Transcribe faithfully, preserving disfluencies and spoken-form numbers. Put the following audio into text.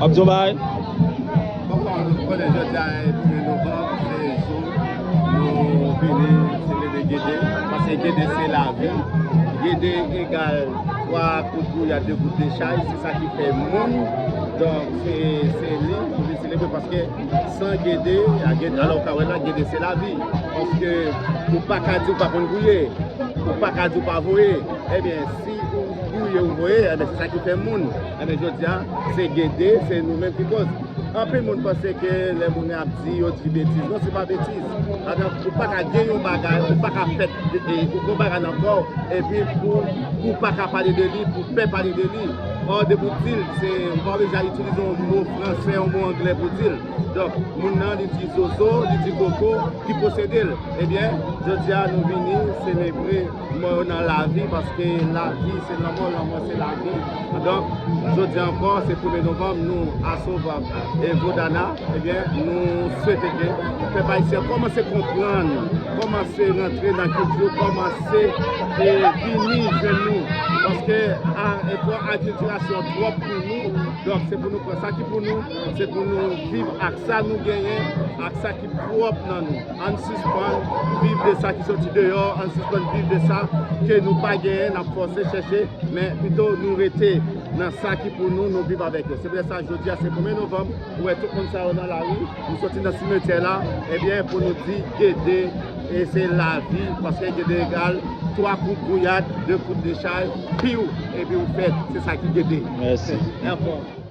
Ap di yon bagay? Bon, nou konnen jodi a e premye novanm, se jou nou vini selebre Gede, paske Gede se lavi. Gede egal twa kout gouyad, de kout dechay, se sa ki fè moun. Donk, se se li pou vin selebre, paske san Gede, a Gede, alò ou ka wè la, Gede se lavi. Paske ou pa ka di ou pa konn gouye, ou pa ka di ou pa voye. Ebyen, si ou gouye, ou voye, ebyen, se sa ki fè moun. Ebyen, jodi a, se Gede, se nou menm ki koz. Anpil moun panse ke lè moun ap di, yo di betiz. Non, se pa betiz. Adan, ou pa ka gen yon bagay, ou pa ka fèt, e, ou gen bagay nan kò w, epi pou, pou pa ka pale de li, pou pè pale de li. Ò, depi w di l, se, ou pa bezwen itilize yon mo fransè, yon mo anglè pou di l. Donk, moun nan, li di zozo, li di koko, ki posede l. Ebyen, jodi a, nou vini selebre mò yo nan lavi, paske lavi se lanmò, lanmò se lavi. Donk, jodi a ankò, se premye novanm, nou a Sovab e Vodana, ebyen, nou swete ke pèp ayisyen kòmanse konprann, kòmanse rantre nan kilti yo, kòmanse e, vini jwenn nou. Paske a, e, twò akiltirasyon twòp pou nou. Donk, se pou nou pran sa ki pou nou, se pou nou viv ak sa nou genyen, ak sa ki pwòp nan nou. Ann sispann viv de sa ki soti deyò, ann sispann viv de sa ke nou pa genyen, n ap fòse chèche, men pito nou rete nan sa ki pou nou, nou viv avèk yo. Se poutèt sa, jodi a, se premye novanm, ou wè tout moun sa yo nan lari, nou soti nan simetyè la, ebyen, pou nou di Gede, e se lavi, paske Gede egal twa kout gouyad, de kout dechay, piw, epi ou fèt. Se sa ki Gede. Mèsi. Anfòm.